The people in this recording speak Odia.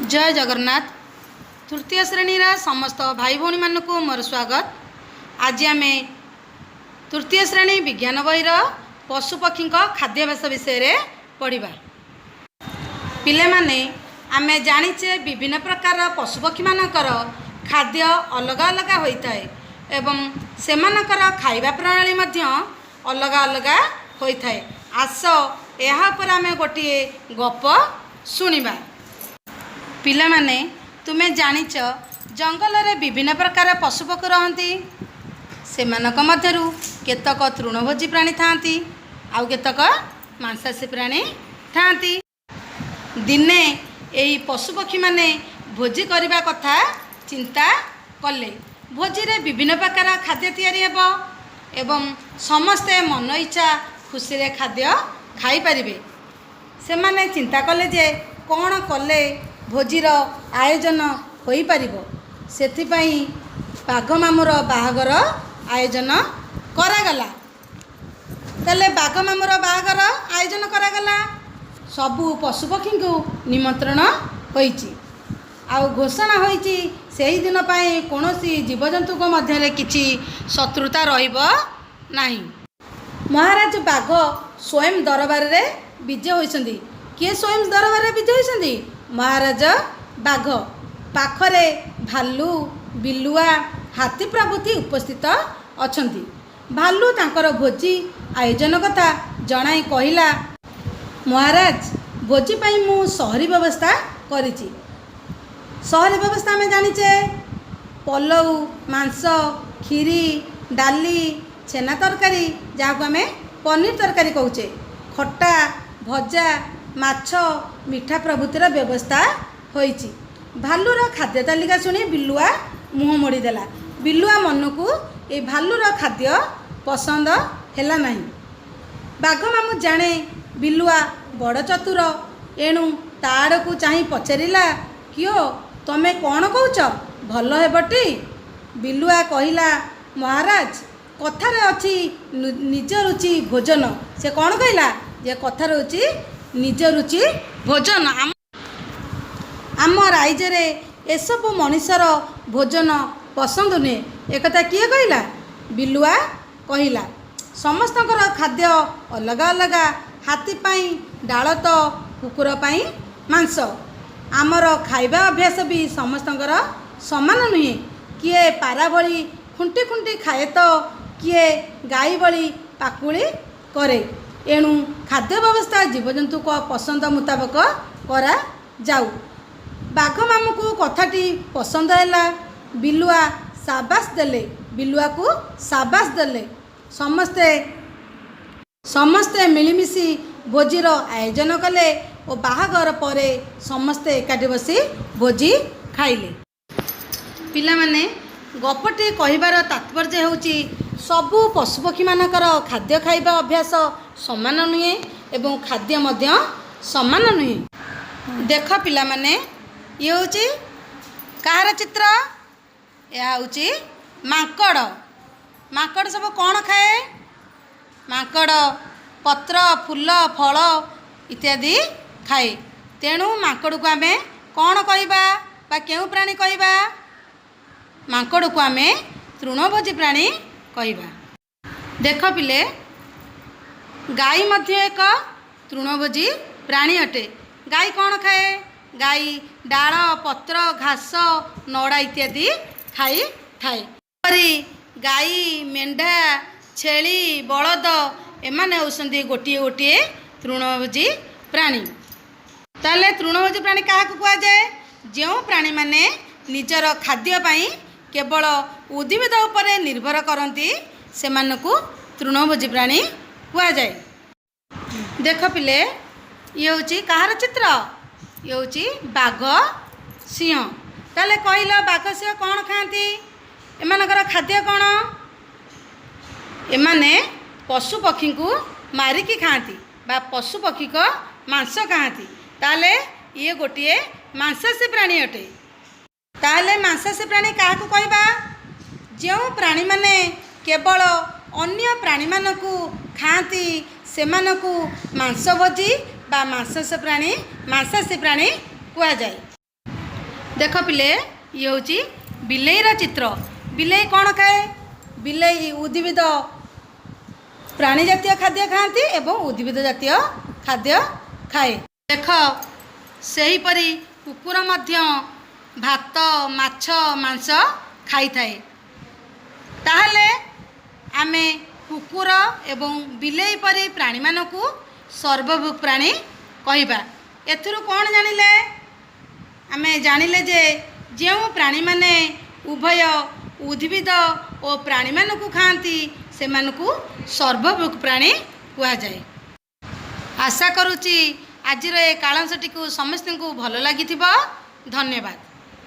ଜୟ ଜଗନ୍ନାଥ। ତୃତୀୟ ଶ୍ରେଣୀର ସମସ୍ତ ଭାଇ ଭଉଣୀମାନଙ୍କୁ ମୋର ସ୍ୱାଗତ। ଆଜି ଆମେ ତୃତୀୟ ଶ୍ରେଣୀ ବିଜ୍ଞାନ ବହିର ପଶୁପକ୍ଷୀଙ୍କ ଖାଦ୍ୟାଭ୍ୟାସ ବିଷୟରେ ପଢ଼ିବା। ପିଲାମାନେ, ଆମେ ଜାଣିଛେ, ବିଭିନ୍ନ ପ୍ରକାର ପଶୁପକ୍ଷୀମାନଙ୍କର ଖାଦ୍ୟ ଅଲଗା ଅଲଗା ହୋଇଥାଏ ଏବଂ ସେମାନଙ୍କର ଖାଇବା ପ୍ରଣାଳୀ ମଧ୍ୟ ଅଲଗା ଅଲଗା ହୋଇଥାଏ। ଆସ, ଏହା ଉପରେ ଆମେ ଗୋଟିଏ ଗପ ଶୁଣିବା। ପିଲାମାନେ, ତୁମେ ଜାଣିଛ, ଜଙ୍ଗଲରେ ବିଭିନ୍ନ ପ୍ରକାର ପଶୁପକ୍ଷୀ ରହନ୍ତି। ସେମାନଙ୍କ ମଧ୍ୟରୁ କେତେକ ତୃଣଭୋଜୀ ପ୍ରାଣୀ ଥାଆନ୍ତି, ଆଉ କେତେକ ମାଂସାଶୀ ପ୍ରାଣୀ ଥାଆନ୍ତି। ଦିନେ ଏହି ପଶୁପକ୍ଷୀମାନେ ଭୋଜି କରିବା କଥା ଚିନ୍ତା କଲେ। ଭୋଜିରେ ବିଭିନ୍ନ ପ୍ରକାର ଖାଦ୍ୟ ତିଆରି ହେବ ଏବଂ ସମସ୍ତେ ମନ ଇଚ୍ଛା ଖୁସିରେ ଖାଦ୍ୟ ଖାଇପାରିବେ। ସେମାନେ ଚିନ୍ତା କଲେ ଯେ କ'ଣ କଲେ ଭୋଜିର ଆୟୋଜନ ହୋଇପାରିବ। ସେଥିପାଇଁ ବାଘ ମାମୁଁର ବାହାଘର ଆୟୋଜନ କରାଗଲା। ତାହେଲେ ବାଘ ମାମୁଁର ବାହାଘର ଆୟୋଜନ କରାଗଲା। ସବୁ ପଶୁପକ୍ଷୀଙ୍କୁ ନିମନ୍ତ୍ରଣ ହୋଇଛି ଆଉ ଘୋଷଣା ହୋଇଛି, ସେହିଦିନ ପାଇଁ କୌଣସି ଜୀବଜନ୍ତୁଙ୍କ ମଧ୍ୟରେ କିଛି ଶତ୍ରୁତା ରହିବ ନାହିଁ। ମହାରାଜ ବାଘ ସ୍ୱୟଂ ଦରବାରରେ ବିଜେ ହୋଇଛନ୍ତି। କିଏ ସ୍ୱୟଂ ଦରବାରରେ ବିଜେ ହୋଇଛନ୍ତି? ମହାରାଜ ବାଘ। ପାଖରେ ଭାଲୁ, ବିଲୁଆ, ହାତୀ ପ୍ରଭୃତି ଉପସ୍ଥିତ ଅଛନ୍ତି। ଭାଲୁ ତାଙ୍କର ଭୋଜି ଆୟୋଜନ କଥା ଜଣାଇ କହିଲା, "ମହାରାଜ, ଭୋଜି ପାଇଁ ମୁଁ ସହରୀ ବ୍ୟବସ୍ଥା କରିଛି।" ସହରୀ ବ୍ୟବସ୍ଥା ଆମେ ଜାଣିଛେ, ପଲଉ, ମାଂସ, କ୍ଷୀରି, ଡାଲି, ଛେନା ତରକାରୀ, ଯାହାକୁ ଆମେ ପନିର ତରକାରୀ କହୁଛେ, ଖଟା, ଭଜା, ମାଛ, ମିଠା ପ୍ରଭୃତିର ବ୍ୟବସ୍ଥା ହୋଇଛି। ଭାଲୁର ଖାଦ୍ୟ ତାଲିକା ଶୁଣି ବିଲୁଆ ମୁହଁ ମୋଡ଼ିଦେଲା। ବିଲୁଆ ମନକୁ ଏ ଭାଲୁର ଖାଦ୍ୟ ପସନ୍ଦ ହେଲା ନାହିଁ। ବାଘ ମାମୁଁ ଜାଣେ ବିଲୁଆ ବଡ଼ ଚତୁର। ଏଣୁ ତା ଆଡ଼କୁ ଚାହିଁ ପଚାରିଲା, "କିଓ, ତମେ କ'ଣ କହୁଛ, ଭଲ ହେବଟି?" ବିଲୁଆ କହିଲା, "ମହାରାଜ, କଥାରେ ଅଛି ନିଜ ରୁଚି ଭୋଜନ।" ସେ କ'ଣ କହିଲା ଯେ କଥାରେ ଅଛି ନିଜ ରୁଚି ଭୋଜନ। ଆମ ରାଇଜରେ ଏସବୁ ମଣିଷର ଭୋଜନ ପସନ୍ଦ ନୁହେଁ। ଏକଥା କିଏ କହିଲା? ବିଲୁଆ କହିଲା। ସମସ୍ତଙ୍କର ଖାଦ୍ୟ ଅଲଗା ଅଲଗା। ହାତୀ ପାଇଁ ଡାଳ ତ କୁକୁର ପାଇଁ ମାଂସ। ଆମର ଖାଇବା ଅଭ୍ୟାସ ବି ସମସ୍ତଙ୍କର ସମାନ ନୁହେଁ। କିଏ ପାରା ଭଳି ଖୁଣ୍ଟି ଖୁଣ୍ଟି ଖାଏ ତ କିଏ ଗାଈ ଭଳି ପାକୁଳି କରେ। ଏଣୁ ଖାଦ୍ୟ ବ୍ୟବସ୍ଥା ଜୀବଜନ୍ତୁଙ୍କ ପସନ୍ଦ ମୁତାବକ କରାଯାଉ। ବାଘ ମାମୁଁକୁ କଥାଟି ପସନ୍ଦ ହେଲା। ବିଲୁଆ ସାବାସ ଦେଲେ। ବିଲୁଆକୁ ସାବାସ ଦେଲେ। ସମସ୍ତେ ମିଳିମିଶି ଭୋଜିର ଆୟୋଜନ କଲେ ଓ ବାହାଘର ପରେ ସମସ୍ତେ ଏକାଠି ବସି ଭୋଜି ଖାଇଲେ। ପିଲାମାନେ, ଗପଟି କହିବାର ତାତ୍ପର୍ଯ୍ୟ ହେଉଛି, ସବୁ ପଶୁପକ୍ଷୀମାନଙ୍କର ଖାଦ୍ୟ ଖାଇବା ଅଭ୍ୟାସ ସମାନ ନୁହେଁ ଏବଂ ଖାଦ୍ୟ ମଧ୍ୟ ସମାନ ନୁହେଁ। ଦେଖ ପିଲାମାନେ, ଇଏ ହେଉଛି କାହାର ଚିତ୍ର? ଏହା ହେଉଛି ମାଙ୍କଡ଼। ମାଙ୍କଡ଼ ସବୁ କ'ଣ ଖାଏ? ମାଙ୍କଡ଼ ପତ୍ର, ଫୁଲ, ଫଳ ଇତ୍ୟାଦି ଖାଏ। ତେଣୁ ମାଙ୍କଡ଼କୁ ଆମେ କ'ଣ କହିବା ବା କେଉଁ ପ୍ରାଣୀ କହିବା? ମାଙ୍କଡ଼କୁ ଆମେ ତୃଣଭୋଜୀ ପ୍ରାଣୀ କହିବା। ଦେଖ ପିଲେ, ଗାଈ ମଧ୍ୟ ଏକ ତୃଣଭୋଜୀ ପ୍ରାଣୀ ଅଟେ। ଗାଈ କ'ଣ ଖାଏ? ଗାଈ ଡାଳ, ପତ୍ର, ଘାସ, ନଡ଼ା ଇତ୍ୟାଦି ଖାଇଥାଏ। ପରି ଗାଈ, ମେଣ୍ଢା, ଛେଳି, ବଳଦ ଏମାନେ ହେଉଛନ୍ତି ଗୋଟିଏ ଗୋଟିଏ ତୃଣଭୋଜୀ ପ୍ରାଣୀ। ତାହେଲେ ତୃଣଭୋଜୀ ପ୍ରାଣୀ କାହାକୁ କୁହାଯାଏ? ଯେଉଁ ପ୍ରାଣୀମାନେ ନିଜର ଖାଦ୍ୟ ପାଇଁ କେବଳ ଉଦ୍ଭିଦ ଉପରେ ନିର୍ଭର କରନ୍ତି, ସେମାନଙ୍କୁ ତୃଣଭୋଜୀ ପ୍ରାଣୀ କୁହାଯାଏ। ଦେଖ ପିଲେ, ଇଏ ହେଉଛି କାହାର ଚିତ୍ର? ଇଏ ହେଉଛି ବାଘ, ସିଂହ। ତାହେଲେ କହିଲ, ବାଘ, ସିଂହ କ'ଣ ଖାଆନ୍ତି? ଏମାନଙ୍କର ଖାଦ୍ୟ କ'ଣ? ଏମାନେ ପଶୁପକ୍ଷୀଙ୍କୁ ମାରିକି ଖାଆନ୍ତି ବା ପଶୁପକ୍ଷୀଙ୍କ ମାଂସ ଖାଆନ୍ତି। ତାହେଲେ ଇଏ ଗୋଟିଏ ମାଂସାଶୀ ପ୍ରାଣୀ ଅଟେ। ତାହେଲେ ମାଂସାଶୀ ପ୍ରାଣୀ କାହାକୁ କହିବା? ଯେଉଁ ପ୍ରାଣୀମାନେ କେବଳ ଅନ୍ୟ ପ୍ରାଣୀମାନଙ୍କୁ ଖାଆନ୍ତି, ସେମାନଙ୍କୁ ମାଂସଭୋଜୀ ବା ମାଂସାଶୀ ପ୍ରାଣୀ କୁହାଯାଏ। ଦେଖ ପିଲେ, ଇଏ ହେଉଛି ବିଲେଇର ଚିତ୍ର। ବିଲେଇ କ'ଣ ଖାଏ? ବିଲେଇ ଉଦ୍ଭିଦ ପ୍ରାଣୀ ଜାତୀୟ ଖାଦ୍ୟ ଖାଆନ୍ତି ଏବଂ ଉଦ୍ଭିଦ ଜାତୀୟ ଖାଦ୍ୟ ଖାଏ। ଦେଖ, ସେହିପରି କୁକୁର ମଧ୍ୟ ଭାତ, ମାଛ, ମାଂସ ଖାଇଥାଏ। ତାହେଲେ ଆମେ କୁକୁର ଏବଂ ବିଲେଇ ପରି ପ୍ରାଣୀମାନଙ୍କୁ ସର୍ବଭୁକ୍ ପ୍ରାଣୀ କହିବା। ଏଥିରୁ କ'ଣ ଜାଣିଲେ? ଆମେ ଜାଣିଲେ ଯେ ଯେଉଁ ପ୍ରାଣୀମାନେ ଉଭୟ ଉଦ୍ଭିଦ ଓ ପ୍ରାଣୀମାନଙ୍କୁ ଖାଆନ୍ତି, ସେମାନଙ୍କୁ ସର୍ବଭୁକ୍ ପ୍ରାଣୀ କୁହାଯାଏ। ଆଶା କରୁଛି ଆଜିର ଏ କାଳାଂଶଟିକୁ ସମସ୍ତଙ୍କୁ ଭଲ ଲାଗିଥିବ। ଧନ୍ୟବାଦ।